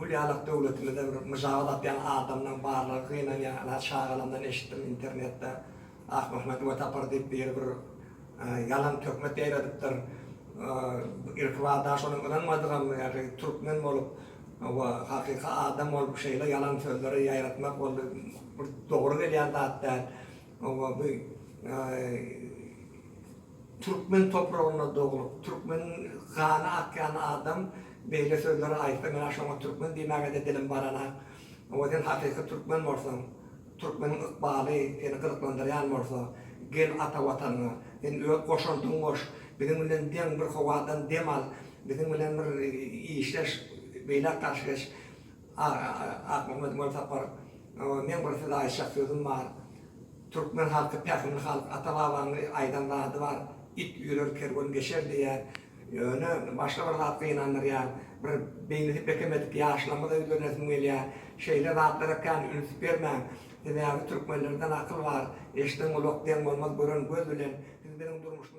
Gül ýalak döwletimize bir myjabat atýan adamlaň barlygy gynanýar. Ynha çagalamdan eşitdim internetde Akmuhammet Wetapar diýip biri bir ýalan töhmet ýaýradypdyr. Irki bada şonuň ynanmadygam ýagny türkmen bolup we hakyky adam bolup şeýle ýalan sözleri ýaýratmak boldy bir dogry gelýän zat däl. Hawa bu Türkmen topragynda doglup, türkmen gany akýan adam beýle sözleri aýtsa menä şoňa türkmen diýmägede dilim baranak. Hawa sen hakyky türkmen bolsaň, türkmeniň ykbaly seni gyzyklandyrýan bolsa, gel ata watanyňa, sen öz goşandyňy goş, biziň bilen deň bir howadan dem al, biziň bilen bir işleş, beýläk garşy geç. Akmuhammet Welsapar, meň bir size aýtjak sözüm bar. Türkmen halky pähimli halk, ata-babaň aýdan zady bar, It üýrer, kerwen geçer diýýär. Ýöne başga bir zat gynandyrýar, bir beýnisi bekemedik ýaşlarymyza ýüzlenesim gelýär. Şeýle zatlara kän üns bermäň. Sebäbi türkmenlerden akyl bar, eşden gulak deň bolmaz gören göz bilen. Siz biziň durmuşymyzy.